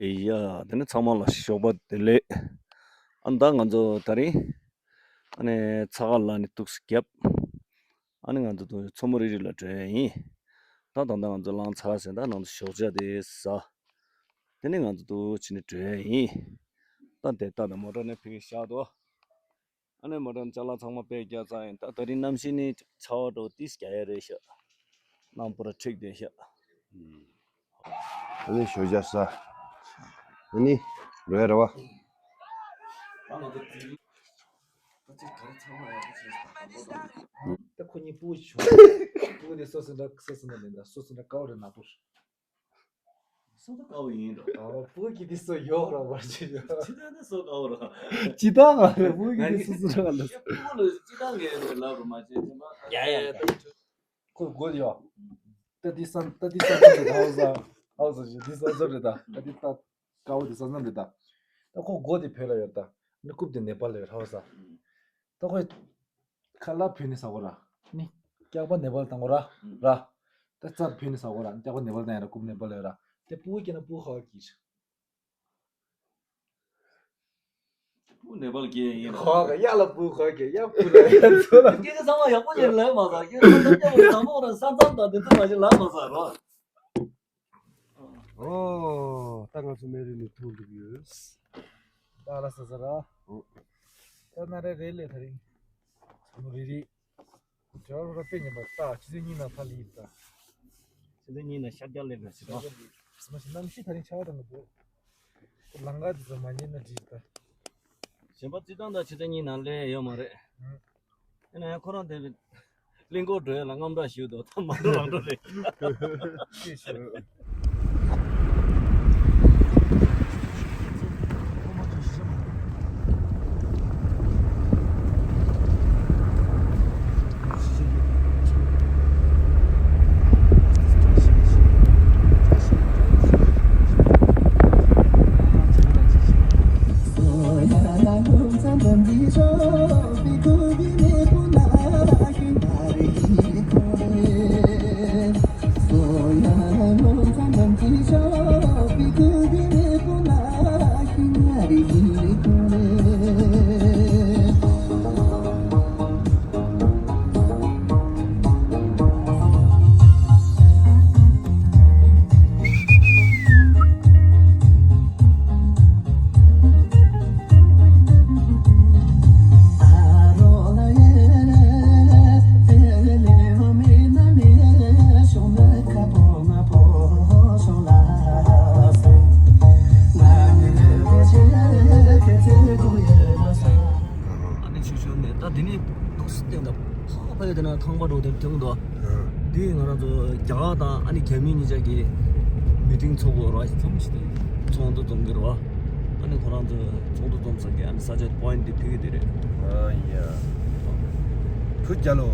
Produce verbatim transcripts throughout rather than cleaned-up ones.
ཨེ་ཡ། དེ་ནི་ཚང་མ་ལ་ཞོགས་པ་བདེ་ལེགས། ཨ་ནི་ད་ང་ཚོ་དེ་རིང་ཨ་ནི་ཚ་ག་ལ་ནི་ཏོག་ཙམ་བརྒྱབ། ཨ་ནི་ང་ཚོ་ད་མཚོ་མོ་རི་རི་ལ་འགྲོ་ཡ་ཡིན། ད་ད་ལྟ་ང་ཚོ་ལངས་ཚར་ཟིན། ད་ནང་དུ་ཞོགས་ཇ་དེ་ཟ། དེ་ནི་ང་ཚོ་ད་ཕྱི་ནས་འགྲོ་ཡ་ཡིན། ད་དེ་ད་ད་མོ་ཊ་ནས་ཕ་གིར་བཞག་འདུག་ཨ་ནི་མོ་ཊ་ཅ་ལག་ཚང་མ་ཕར་བརྒྱབ་ཚར་ཡིན། ད་དེ་རིང་གནམ་གཤིས་ནི་ཆར་པ་འདྲ་པོ་ཏོག་ཙམ་རྒྱག་ཡ་རེད་ཤག་གནམ་པོ་ར་འཁྲིགས་བསྡད་ཤག་ཨ་ནི་ཞོགས་ཇ་ཟ། ཨ་ནི་འགྲོ་ཡ་རེད་བ། ད་ཁོ་གཉིས་སྤུ་གུ་བྱུང་། སྤུ་གུ་དེ་སོ་སོ་འདྲ་སོ་སོ་འདྲ་མིན་ད། སོ་སོ་འདྲ་དཀར་པོ་རེད། ནག་པོ་རེད། སོ་ད་དཀར་པོ་ཡིན་འགྲོ། ཨ། སྤུ་གུ་དེ་སོ་ཡོག་ར་བར་ཆད་ཡོད། ཅི་ད་ད་སོ་དཀར་པོ་ར། ཅི་ད་ང་རེད། སྤུ་གུ་དེ་སོ་སོ་འདྲ་ག་ལ། སྤུ་གུ་ལ་ཅི་ད་ངས་ལབ་རུ་མ་བྱེད་ཅེས་མ། ཡ་ཡ་ཡ། ཁོ་དགོས་ཡོད། ད་འདི་ས་ད་འདི་ས་མཚམས་རེད་ད། ཨའོ་ས། ཨའོ་ས་ཞིག་འདི་ས་མཚམས་རེད་ད། ད་འདི་ད་དཀར་པོ་འདི་ས་མཚམས་རེད་ད། ད་ཁོ་མགོ་དེ་བོད་ལ་ཡོད་ད། ནི་རྐུབ་དེ་ནེ་པཱལ་ལ་ཡོད་ར་བ་ས། ད་ཁོས་ཁ་ལག་བོད་ནས་ཟ་གོ་ར། ནི་སྐྱག་པ་ནེ་པཱལ་བཏང་གོ་ར། ར། ད་རྩྭ་བོད་ནས་ཟ་གོ་ར། སྐྱག་པ་ནེ་པཱལ་བཏང་ཡ་ར། རྐུབ་ནེ་པཱལ་ལ་ཡོད་ར། དེ་སྤུ་གུ་སྐྱེས་ན་སྤུ་གུ་ཧ་གི་ར། སྤུ་གུ་ནེ་པཱལ་སྐྱེས་ཡིན་ར། ཧོ་ག་ཡ་ལ་སྤུ་གུ་ཧོ་ག་ཡ་སྤུ་ལ་ཡ་ཚོ་ལ། སྐྱེས་ཚང་མ་ཡག་པོ་ཞིག་ལབ་མ་ཟ། སྐྱེས་ཚང་མ་ཡག་པོ་བཟང་པོ་ར་ས་མཚམས་དང་དེ་ཚོ་མ་ཞིག་ལབ་མ་ཟ་རོ། ཨོ། ད་ང་ཚོ་མེ་རི་ནས་ཐུག་འདུག་ཡོད། ད་ལ་ས་ས་ར། ཨོ། ད་ན་རེ་རེ་ལེ་ཐ་རིང་། ཚ་མོ་རི་རི། དྲ་རོ་ར་པེ་ཉམས་པ་ད་ཆུ་ཚོད་གཉིས་ནང་ཕར་ལི་ད། ཆུ་ཚོད་གཉིས་ནང་ཤར་རྒྱག་ལེ་ར་ཞིག་ར། ཤར་རྒྱག་ལི། སི་མ་ཤི་གནམ་གཤིས་ད་རིང་ཆར་པ་དང་ག་འདུག་ལམ་ཁ་དེ་ཚོ་མ་ཉན་ན་འགྲིག་ད། གཞན་པ་རྩི་སྟངས་དང་ཆུ་ཚོད་གཉིས་ནང་ལས་ཡོད་མ་རེད། ཨ་ནི་ཁོ་རང་དེ་གླིང་སྐོར་འགྲོ་ཡ་ལ་དངངས་སྐྲག་ཞིག་འདུག་ད་མ་འགྲོ་རང་འགྲོ་རེད། ཤེས་ཤེས། ཨ་ནི་ཆུ་ཤུར་ནས་ད་འདི་ནས་ཏོག་ཙམ་བསྟན་ད། ཕ་ཕ་ཡི་དེ་ན་ཁང་པ་འགྲོ་དེ་དེ་འདུག་འདི་ང་རང་ཚོ་རྒྱ་གར་དང་ཨ་ནི་རྒྱ་མི་གཉིས་ཆ་གི་མི་ཊིང་ཚོགས་དགོས་ར། ཚོགས་འདུ་འཛོམས་ཀྱི་རེད་བ། ཨ་ནི་ཁོ་རང་ཚོ་ཚོགས་འདུ་འཛོམས་ས་གི་ཨ་ནི་ས་ཆ་པོ་ཡིན་ཊི་དེ་ཕ་གི་དེ་རེད། ཨ་ཡ། བུ་རྒྱལ་ལོ།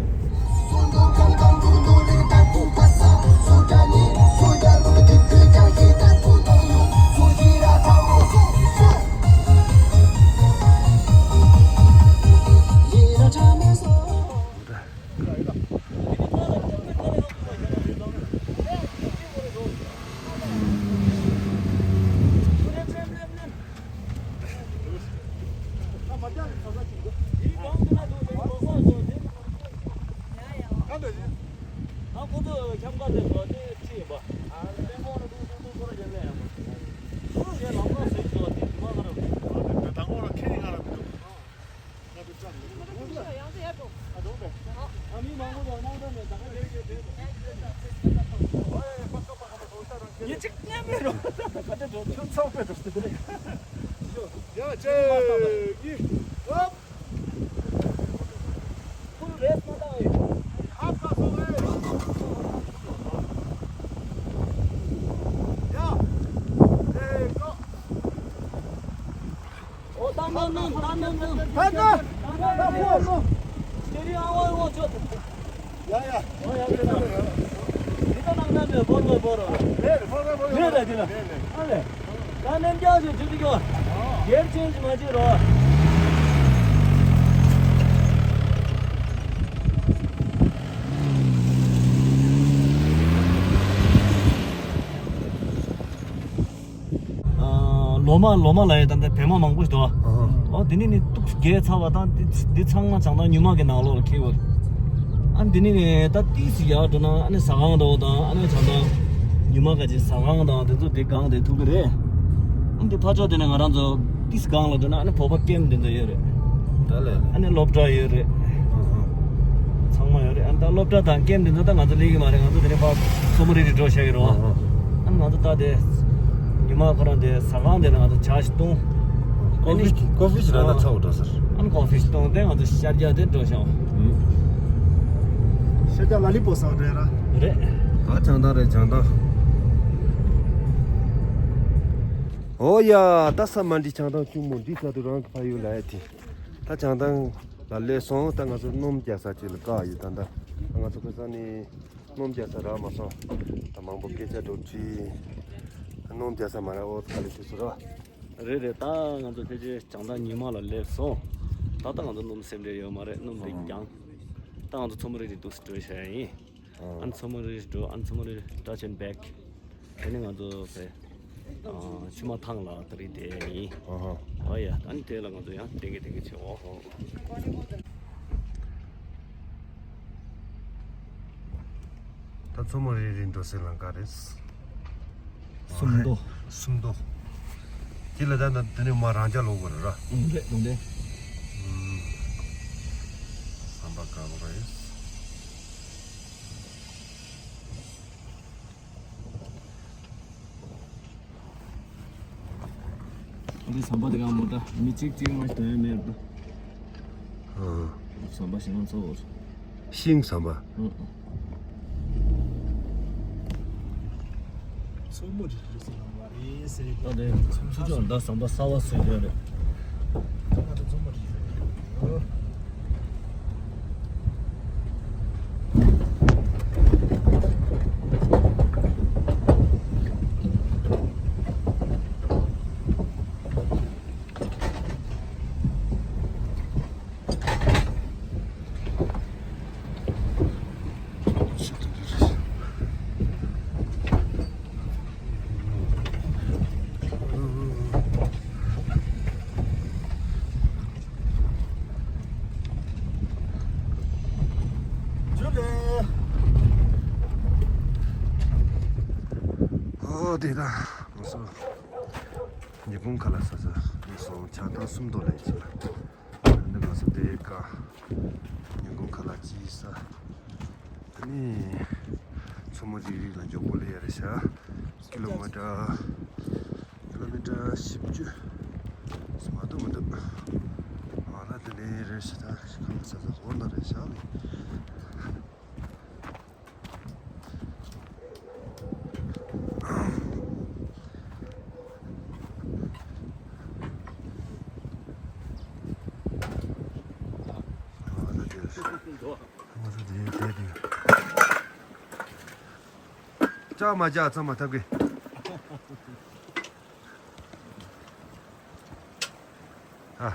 ཨོ། ད་ནང་ནང་ད་ནང་ནང་། ད་ན། ད་ཕོ་ནང་། སྐྱེ་རིང་ཨ་ཝ་ཨ་ཝ་ཆོད། ཡ་ཡ། ཨོ་ཡ་ཡ་ཡ། འདི་ད་ནང་ནང་ནས་བོར་བོར་བོར་རོ། རེད་རེད། ཕོ་ནང་བོར་རེད་རེད། འདི་ལ། རེད་རེད། ཨ་ལེ། ད་ནན་རྒྱག་ཅིག་ཅིག་ཅིག་ཡོད། སྒེར་ཆེན་ཅིག་མ་བྱེད་རོགས། ཨ། ལོ་མ་ལོ་མ་ལ་ཡ་ད་ལྟ་བེ་མ་མང་པོ་ཞིག་འདུག་ཨ། ཨ་ཧ། ཨོ་དེ་ནི་ནི་ཏོག་ཙམ་རྒྱས་ཚར་བ་དང་འདི་འདི་ཚང་མ་བྱང་ཐང་ཉི་མ་གི་ནང་ལོགས་ལ་འཁེལ་བ་རེད། ཨ་འདི་ནི་ནི་ད་ཏིས་ཡར་འགྲོ་ན་ཨ་ནི་ཟ་ཁང་འདྲ་བོ་དང་ཨ་ནི་བྱང་ཐང་ཉི་མ་ག་ཅིག་ཟ་ཁང་དང་དེ་ཚོ་དེ་སྒང་དེ་ཐུག་གི་རེད། ཨ་འདི་ཕར་ཕྱོགས་དེ་ནས་ང་རང་ཚོ་ཏིས་སྒང་ལ་འགྲོ་ན་ཨ་ནི་བོད་པ་ཀེམ་དེ་ཚོ་ཡོད་རེད། ད་ལས་ལས། ཨ་ནི་སློབ་གྲྭ་ཡོད་རེད། ཨ་ཧ། ཚང་མ་ཡོད་རེད། ཨ་ནི་ད་སློབ་གྲྭ་དང་ཀེམ་དེ་ཚོ་ད་ང་ཚོ་སླེབས་ཀྱི་མ་རེད། ང་ཚོ་དེ་ནས་ཕར་མཚོ་མོ་རི་རི་འགྲོ་བཞག་གི་རེད་བ། ཨ་ཧ། ཨ་ནི་ང་ཚོ་ད་དེ་ཉི་མ་ཁོ་རང་དེ་ཟ་ཁང་དེ་ལ་ང་ཚོ་ཇ་ཞིག་བཏུང་། ཀོ་ཧྥི་ཀོ་ཧྥི་ཞིག་རག་ན་ཚ་བོ་འགྲོ་ཟེར། ཨ་ནི་ཀོ་ཧྥི་ཞིག་བཏུང་སྟེ་ང་ཚོ་ཤར་རྒྱག་དེ་འགྲོ་བཞག་བ། ཤར་རྒྱག་ལ་ལི་པོ་སང་རེད་ར། རེད། ད་བྱང་ཐང་རེད་བྱང་ཐང་། ཨོ་ཡ། ད་ས་མ་འདི་བྱང་ཐང་ཆུང་མོ་འདི་ས་དུ་རང་གི་ཕ་ཡུལ་ལ་ཡ་དེ། ད་བྱང་ཐང་ལ་སླེབས་སོང་། ད་ང་ཚོ་སྣུམ་རྒྱག་ས་ཅིག་ལ་བཀག་ཡོད། ད་ད་ང་ཚོ་ཁ་སང་ནས་སྣུམ་རྒྱག་ས་རག་མ་སོང་། ད་མང་པོ་སྐད་ཆ་འགྲོ་དྲིས། སྣུམ་རྒྱག་ས་མ་རག་ཨོ་ད་ག་ལེ་དུས་སུ་ར། རེད་རེད། ད་ང་ཚོ་ཕལ་ཆེར་བྱང་ཐང་ཉི་མ་ལ་སླེབས་སོང་། ད་ལྟ་ང་ཚོ་སྣུམ་སེམས་ཁྲལ་ཡོད་མ་རེད། སྣུམ་དེ་ཀྱང་། ད་ང་ཚོ་མཚོ་མོ་རི་རི་འདུག་སེ་འགྲོ་བྱ་ཡ་ཡིན། ཨ་ནི་མཚོ་མོ་རི་རི་འགྲོ། ཨ་ནི་མཚོ་མོ་རི་རི་ཊ་ཆེན་བེག་དེ་ནས་ང་ཚོ་བས། ཨ། ཆུ་མ་ཐང་ལ་ད་རེས་བསྡད་ཡིན། ཨ་ཧ། ཨ་ཡ། ཨ་ནི་དེ་ལ་ང་ཚོ་ཡང་བསྡད་གི་བསྡད་གི་བྱེད་འོ། ད་མཚོ་མོ་རི་རི་འགྲོ་སའི་ལམ་ཁ་རེད། སུམ་མདོ། སུམ་མདོ། དེ་ལ་ད་ད་དེ་ནས་མ་རང་ཅག་ལོག་དགོས་རེད་ར། ཨང་རེད་དང་རེད། ཨུམ། ཟམ་པ་དཀར་པོ་རེད། འདི་ཟམ་པ་དེ་ག་མོ་ད་མི་གཅིག་གཅིག་མ་ཞིག་དོན་ཡོད་མེད་རེད། ཨ། ཟམ་པ་ཞིག་ང་ཚོ། ཤིང་ཟམ་པ། ཨ། མཚོ་མོ་རི་རི་ཟེར་ལ་བ་རེད་ཟེར། ད་དེ་ཚུར་ཕྱོགས་ད་ཟམ་པ་གསར་པ་བཟོས་ཡོད་རེད། ད་ང་ཚོ་མཚོ་མོ་རི་རི་ཟེར། ཨོ་དེ་ད་ང་ཚོ་ཉི་གུང་ཁ་ལག་ཟ་ས་སླེབས་སོང་། བྱང་ཐང་སུམ་མདོ་ལ་ཡིན་ཟེར། འདི་ང་ཚོ་དེ་ཀ་ཉིན་གུང་ཁ་ལག་ཅིག་ཟ། ཨ་ནི་མཚོ་མོ་རི་རི་ལ་མགྱོགས་པོ་སླེབས་ཡ་རེད་ཤག་ཀི་ལོ་མི་ཊར་ཀི་ལོ་མི་ཊར་བཞི་བཅུ་ཙམ་མ་གཏོགས་མི་འདུག་ཨ་ལ་དེ་ནས་རེད་ཤག་ད་ཁ་ལག་ཟ་ས་ཧོར་ན་རེད་ཤག་ལྕགས་མ་ལྕགས་ཚང་མ་ཐབ་ཀི། ཨ།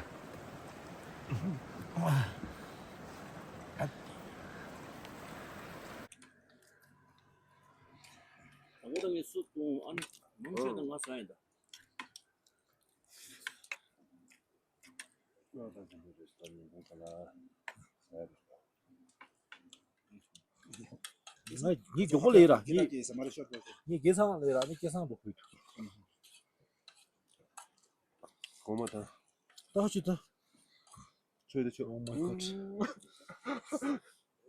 དང་པོ་ད་ངས་སུ་བཏུང་ཨ་ནི་མང་ཆེ་ད་ང་ཟ་ཡིན་ད། ང་ངའི་མགྱོགས་པོ་ལས་ར་ངའི་ངའི་སྐལ་བཟང་ལས་ར་ངའི་སྐལ་བཟང་འགྲོ་ཁུལ་དུ། གོང་མ་ད། ད་ཧ་ཅི་ད། ཆོས་དེ་ཆོས། Oh my god.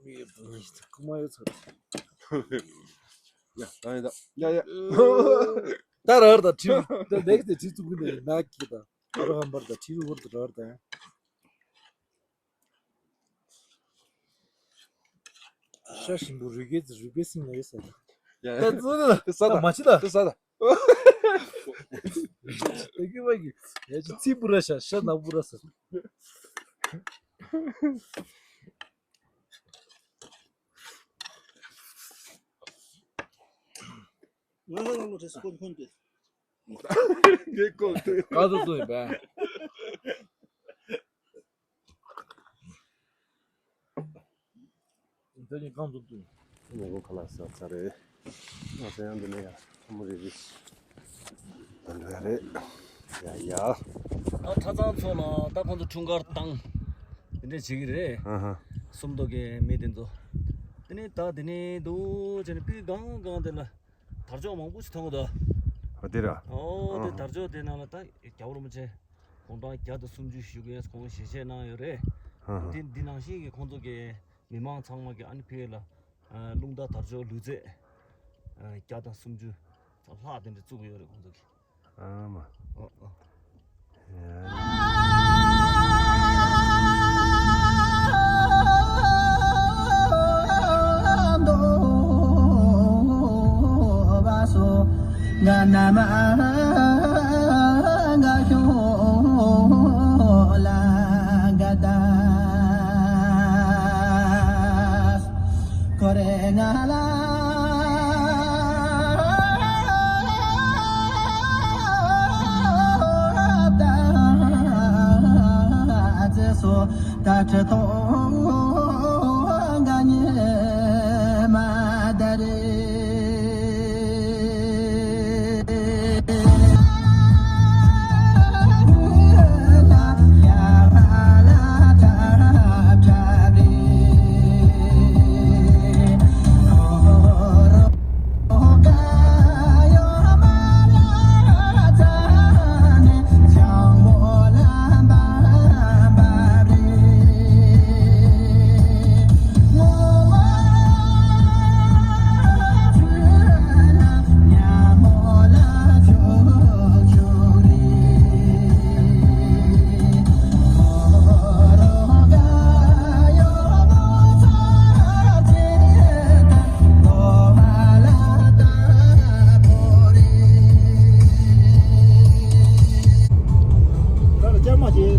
མི་ཡོད་པ་ནི་ཁུ་མ་ཡོད་ཚར། ཡ་ད་ཡ་ད་ཡ་ཡ། ད་རར་ད་ཁྲི་ད་ལེགས་ཏེ་ཁྲི་ཚུགས་ནས་ན་ཀི་ད་ར་ཧམ་པར་ད་ཁྲི་རུ་བར་ད་རར་ད། ཤ་ཞིམ་པོ་རུས་རྒྱལ་རུས་པའི་སྲིན་ལས་ཟེར། ཡ་ད་ཙི་ད་ད་ས་ད་མ་ཅི་ད་ད་ས་ད། ད་ཀི་མ་ཀི་ཡ་ཅི་ཙི་པུ་ར་ཤ་ཤ་ན་པུ་ར་ཟེར། ང་ལ་ལ་ལོ་རེ་སྐོར་ཁོན་ཏེ། ངས་ཀོ་ཏེ། ཀ་ཏོ་ཏོ་ཡིན་པས། ད་ནི་གང་ཏོ་ཏོ་ཡིན། ངོ་གོ་ཁ་ལག་ཟ་ཚར་རེད། ང་ཚོ་ཡང་འདི་ནས་ཡང་ཚོ་མོ་རེ་རེ་ད་འགྲོ་ཡ་རེད། ཡ་ཡ། ད་གྲྭ་ཚང་ཚོ་ལ་ད་ཁོང་ཚོ་འཁྲུངས་སྐར་བཏང་། དེ་འདྲས་བྱེད་ཀྱི་རེད། ཨ་ཧ། སུམ་མདོ་གི་མི་དེ་ཚོ། དེ་ནས་ད་དེ་ནས་འདུག་བྱས་ནས་པི་སྒང་སྒང་དེ་ལ་དར་ལྕོག་མང་པོ་ཞིག་མཐོང་གི་འདུག་ཨ་དེ་ར། ཨོ་དེ། ཨ་ཧ། དར་ལྕོག་དེ་ནང་ལ་ད་རྒྱལ་བ་རིན་པོ་ཆེ་དགུང་གྲངས་བརྒྱ་དང་སུམ་ཅུ་བཞུགས་ཡས་ཁོང་ཞལ་བཞེས་གནང་ཡོད་རེད། ཨ་ཧ། དེ་འདི་ནང་བཞིན་གྱི་ཁོང་ཚོ་གི་མི་མང་ཚང་མ་གི་ཨ་ནི་ཕི་ལ་རླུང་རྟ་དར་ལྕོག་ལུས་རྩལ་བརྒྱ་དང་སུམ་ཅུ་ལྷག་དེ་འདྲ་བཙུགས་ཡོད་རེད་ཁོང་ཚོ་གི། ཨ་མ། ཨོ་ཨོ།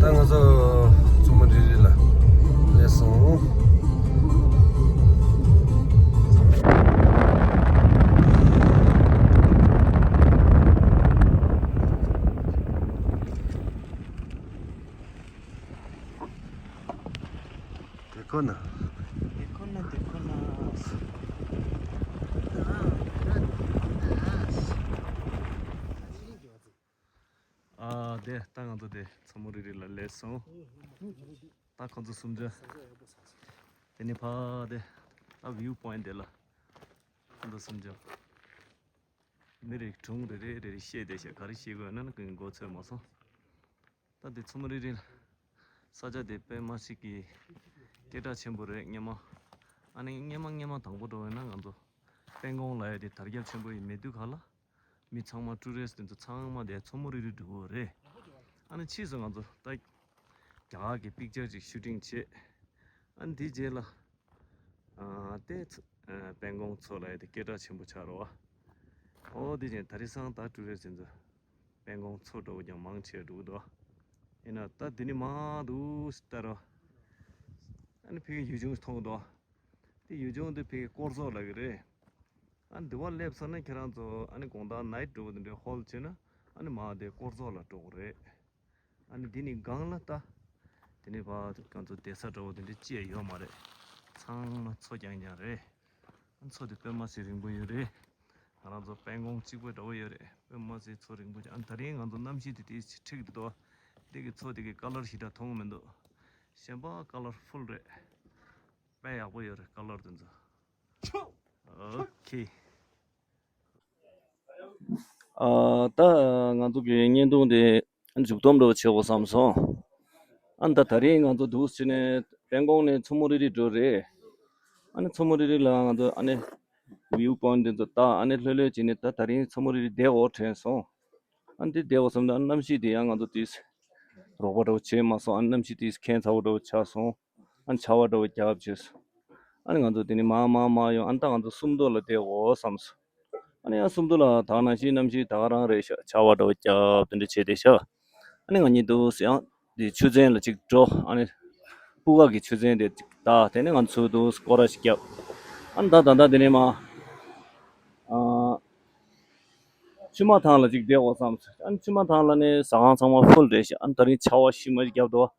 ད་ང་ཚོ་མཚོ་མོ་རི་རི་ལ་སླེབས་སོང་། དེ་ཁོ་ན། དེ་ཁོ་ན་དེ་ཁོ་ན། ཨ་དེ་ད་ང་ཚོ་དེ་མཚོ་མོ་རི་རི་ལ་སླེབས་སོང་། ད་ཁོ་ཚོ་གསུམ་ཆ། དེ་ནས་ཕ་དེ་ད་བིའུ་པོ་ཡིན་དེ་ལ་ཁོ་ཚོ་གསུམ་ཆ། མི་རིགས་གྲུང་རེ་རེ་རེ་རེ་བཤད་བསྡད་ཤག་ག་རེ་བཤད་དགོས་ན་ན་ཀུན་མགོ་ཚོས་མ་སོང་། ད་འདི་མཚོ་མོ་རི་རི་ལ་ས་ཆ་དེ་དཔེ་མ་སྲིད་ཀྱི་སྐད་གྲགས་ཆེན་པོ་རེད་སྔོན་མ། ཨ་ནི་སྔོན་མ་སྔོན་མ་དང་པོ་འགྲོ་བས་ན་ང་ཚོ་དཔལ་ཀོང་ལབ་ཡ་དེ་དར་ཁྱབ་ཆེན་པོ་ཡིན་མེད་དུས་ག་ལ་མི་ཚང་མ་ཊུ་རི་སི་དེ་ཚོ་ཚང་མ་དེ་མཚོ་མོ་རི་རི་འགྲོ་གི་རེད། ཨ་ནི་ཕྱིས་སུ་ང་ཚོ་ད་རྒྱ་གར་གྱི་པིག་ཅར་ཅིག་ཤུ་ཊིང་བྱས། ཨ་ནི་དེ་རྗེས་ལ་ཨ་དེ་ཚ་ཨ་དཔལ་ཀོང་མཚོ་ལབ་ཡ་དེ་སྐད་གྲགས་ཆེན་པོ་ཆགས་རེད་བ། ཨོ་དེ་བཞིན་ད་རེས་སང་ད་ཊུ་རི་སི་དེ་ཚོ་དཔལ་ཀོང་མཚོ་འདྲ་བོ་ཀྱང་མང་ཆེ་འགྲོ་གི་འདུག་ཡིན་ན་ད་འདི་ནི་མང་འདུག་ལྟ་ར། ཨ་ནི་ཕ་གིའི་ཡུལ་ལྗོངས་མཐོང་གི་འདུག་དེ་ཡུལ་ལྗོངས་འདི་ཕ་གིའི་སྐོར་ཚོགས་ལབ་ཀྱི་རེད། ཨ་ནི་འདི་བ་སླེབས་ཚར་ན་ཁྱེད་རང་ཚོ་ཨ་ནི་དགོང་དག་ནའི་ཊི་འགྲོ་བ་འདི་འདྲའི་ཧོལ་བྱས་ན་ཨ་ནི་མ་དེ་སྐོར་ཚོགས་ལ་འགྲོ་གི་རེད། ཨ་ནི་འདི་ནི་སྒང་ལ་ལྟ། དེ་ནི་བ་ང་ཚོ་བསྡད་ས་འདྲ་བོ་དེ་འདྲ་ཅི་ཡང་ཡོད་མ་རེད། ཚང་མ་མཚོ་རྐྱང་རྐྱང་རེད། མཚོ་དེ་དཔེ་མ་སྲིད་རིང་པོ་ཡོད་རེད། ང་རང་ཚོ་དཔལ་ཀོང་གཅིག་པོ་འདྲ་བོ་ཡོད་རེད། དཔེ་མ་སྲིད་མཚོ་རིང་པོ་ཅིག་ཨ་ནི་ད་རིང་ང་ཚོ་གནམ་གཤིས་དེ་དེ་འཁྲིགས་འདུག་དེ་གི་མཚོ་དེ་གི་ཀ་ལར་ཞེ་དྲག་མཐོང་གི་མི་འདུག་གཞན་པ་ཀ་ལར་ཕུལ་རེད། དཔེ་ཡག་པོ་ཡོད་རེད་ཀ་ལར་དེ་ཚོ། ཨོ་ཁེ། ཨ་ད་ང་ཚོ་གི་བརྙན་ཐུང་དེ་མཇུག་སྡོམ་འདྲ་བོ་བྱེད་དགོས་བསམ་སོང་། ཨ་ནི་ད་ད་རེས་ང་ཚོ་འདུག་སེ་བྱས་ནས་དཔལ་ཀོང་ནས་མཚོ་མོ་རི་རི་འགྲོ་རེད། ཨ་ནི་མཚོ་མོ་རི་རི་ལ་ང་ཚོ་ཨ་ནི་བིའུ་པོའིན་ཊི་དེ་ཚོ་ལྟ་ཨ་ནི་ལྷོད་ལྷོད་བྱས་ནས་ད་ད་རིང་མཚོ་མོ་རི་རི་བསྡད་འོ་དྲན་སོང་། ཨ་ནི་དེ་བསྡད་འོ་བསམ་ན་ཨ་ནི་གནམ་གཤིས་དེ་ཡང་ང་ཚོ་དེ་རོགས་པ་འདྲ་བོ་བྱས་མ་སོང་། ཨ་ནི་གནམ་གཤིས་དེ་ཁྱད་མཚར་པོ་འདྲ་བོ་ཆགས་སོང་། ཨ་ནི་ཆར་པ་འདྲ་བོ་རྒྱབ་བྱས་སོང་། ཨ་ནི་ང་ཚོ་དེ་ནས་མར་མར་མར་ཡོང་ཨ་ནི་ད་ང་ཚོ་སུམ་མདོ་ལ་བསྡད་འོ་བསམ་སོང་། ཨ་ནི་ཡང་སུམ་མདོ་ལ་ད་ག་ནང་བཞིན་གནམ་གཤིས་ད་ག་རང་རེད་ཤག་ཆར་པ་འདྲ་བོ་རྒྱབ་དེ་འདྲ་བྱས་བསྡད་ཤག་ཨ་ནི་ང་གཉིས་འདུག་སེ་ཡང་དེ་ཆུ་ཚན་ལ་ཅིག་འགྲོ། ཨ་ནི་སྤུ་ཁ་གི་ཆུ་ཚན་དེ་ཅིག་ལྟ། དེ་ནས་ང་ཚོ་འདུག་སེ་སྐོར་ར་ཞིག་བརྒྱབ། ཨ་ནི་ད་ད་ད་དེ་ནས་མར་ཨ་ཆུ་མ་ཐང་ལ་ཅིག་བསྡད་འོ་བསམ། ཨ་ནི་ཆུ་མ་ཐང་ལ་ནི་ཟ་ཁང་ཚང་མ་ཕུལ་རེད་ཤག་ཨ་ནི་ད་རིང་ཆར་པ་ཤི་མ་ཞིག་བརྒྱབ་འདུག་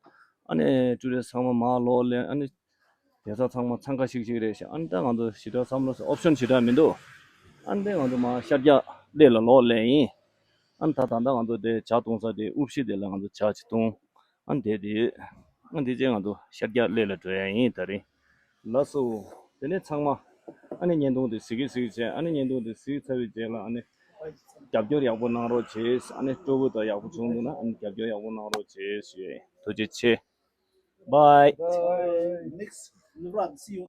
ཨ་ནི་ཊུ་རི་སི་ཊི་ཚང་མ་མར་ལོག་ལེན། ཨ་ནི་དེ་ས་ཚང་མ་འཚང་ཁ་ཤིག་ཤིག་རེད་ཤག་ཨ་ནི་ད་ང་ཚོ་ཞེ་དྲག་བསམ་བློ་ཨོབ་ཤོན་ཞེ་དྲག་མི་འདུག་ཨ་ནི་ད་ང་ཚོ་མར་ཤར་རྒྱག་སླེ་ལ་ལོག་ལེན་ཡིན། ཨ་ནི་ད་ད་ལྟ་ང་ཚོ་དེ་ཇ་བཏུང་ས་དེ་དབུ་བཞི་དེ་ལ་ང་ཚོ་ཇ་ཅིག་བཏུང་། ཨ་ནི་དེ་དེ་ཨ་ནི་དེ་རྗེས་ང་ཚོ་ཤར་རྒྱག་གླེ་ལ་འགྲོ་ཡ་ཡིན་ད་རིང་། ལགས་སོ། དེ་ནས་ཚང་མ་ཨ་ནི་བརྙན་ཐུང་དེ་གཟིགས་གི་གཟིགས་བྱས། ཨ་ནི་བརྙན་ཐུང་དེ་གཟིགས་ཚར་བའི་རྗེས་ལ་ཨ་ནི་རྒྱབ་སྐྱོར་ཡག་པོ་གནང་རོགས་བྱེད། ཨ་ནི་སྤྲོ་པོ་དང་ཡག་པོ་བྱུང་འདུག་ན་ཨ་ནི་རྒྱབ་སྐྱོར་ཡག་པོ་གནང་རོགས་བྱེད་ཞུ་ཡ་ཡིན། ཐུགས་རྗེ་ཆེ། Bye. Bye. Next, Nuvrat, see you.